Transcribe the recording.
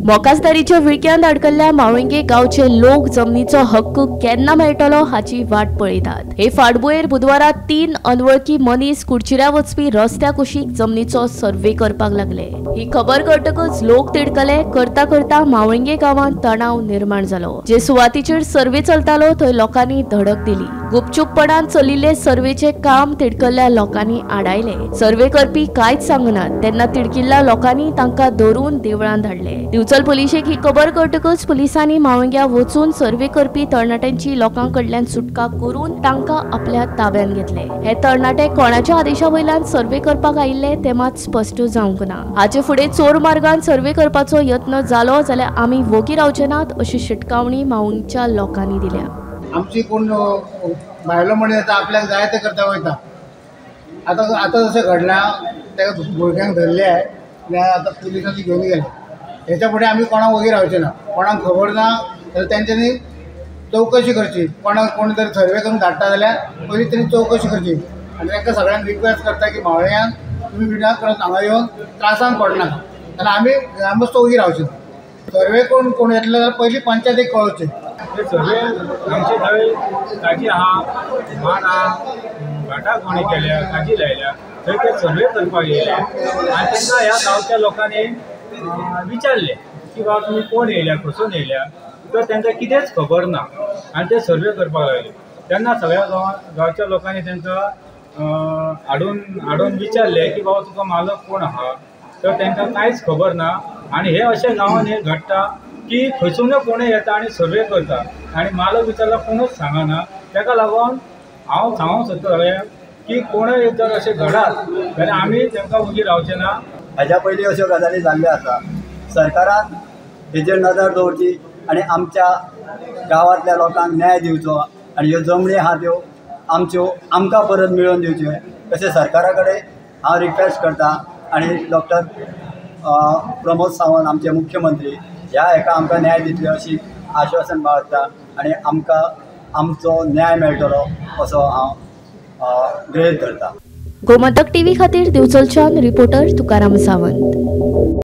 मोकासदारीच्या विळक्यांत अडकल्ल्या मावळिंगे गांवचे लोक जमनीचो हक्क केन्ना मेळटलो हाची वाट पळयतात। हे फाटभुंयेर बुधवारा 3 अनवळखी मनीस कुडचिऱ्या वचपी रस्त्या कुशीक जमनीचो सर्वे करपाक लागले। ही खबर कळटकच लोक तिडकले। करता करता मावळिंगे गांवांत तणाव निर्माण जालो। जे सुवातीचेर सर्वे चलतालो थंय लोकांनी धडक दिली। गुपचूपपणान चलिल्ले सर्वेचे काम तिडकल्ल्या लोकांनी आडायले। सर्वे करपी कांयच सांगनात तेन्ना तिडकिल्ल्या लोकांनी तांकां धरून देवळान धाडले। दिवचल पुलिशेक ही खबर कळटकच पुलिसांनी मावळिंग्या वचून सर्वे करपी तरणाट्यांची लोकां कडल्यान सुटका करून तांकां आपल्या ताब्यात घेतले। हे तरणाटे कोणाच्या आदेशा वयल्यान सर्वे करपाक आयिल्ले ते मात स्पश्ट जावंक ना। हाचे फुडें चोर मार्गान सर्वे करपाचो यत्न जालो जाल्यार आमी वोगी रावचे नात अशी शिटकावणी मावळिंगच्या लोकांनी दिल्या। आमची कोण भायलो मनीस आतां आपल्याक जाय तें करता वयता। आतां आतां जशें घडलां त्या भुरग्यांक धरले आतां पुलिसांनी घेवन गेले। हेच्या फुडें आमी कोणाक वगी रावचे ना। कोणाक खबर ना जाल्यार तेंच्यांनी चवकशी करची। कोणाक कोण तरी सर्वे करून धाडटा जाल्यार पयलीं तेणी चवकशी करची आनी तांकां सगळ्यांक रिक्वेस्ट करता की मावळ्यान तुमी विनाकारण हांगा येवन त्रासान पडनाका, जाल्यार आमी ग्रामस्थ वगी रावचे ना। सर्वे कोण कोण येतले जाल्यार पयलीं पंचायतीक कळोवचें। सर्वे आमचे थंय काजी आहा, मान आहा, भाटां कोणी केल्या, काजी लायल्या, थंय ते सर्वे करपाक येयले आनी तांकां ह्या गांवच्या लोकांनी विचारलें की बाबा तुमी कोण येयल्या, खंयसून येयल्या, तर तांकां कितेंच खबर ना आनी ते सर्वे करपाक लागले। तेन्ना सगळ्या गांवच्या लोकांनी तांकां हाडून हाडून विचारलें की बाबा तुका मालक कोण आहा, तर तांकां कांयच खबर ना। आनी हे अशें गांवांत हें घडटा की खंयसून कोणूय येता आनी सर्वे करता आनी मालक विचारल्यार कोणूच सांगना। ताका लागून हांव सांगूंक सोदता सगळ्यांक की कोणूय जर अशें घडात जाल्यार आमी तांकां वगी रावचे ना। हाज्या पयलीं अश्यो गजाली जाल्ल्यो आसा। सरकारान हेजेर नदर दवरची आनी आमच्या गांवांतल्या लोकांक न्याय दिवचो आनी ह्यो जमनी आहा त्यो आमच्यो आमकां परत मेळोवन दिवच्यो अशें सरकारा कडेन हांव रिक्वेस्ट करता। आनी डॉक्टर प्रमोद सावंत आमचे मुख्यमंत्री ह्या हेका आमकां न्याय दितले अशी आश्वासन बाळगता आनी आमकां आमचो न्याय मेळटलो असो हांव गृहीत धरता। गोमंतक टीव्ही खातीर दिवचलच्यान रिपोर्टर तुकाराम सावंत।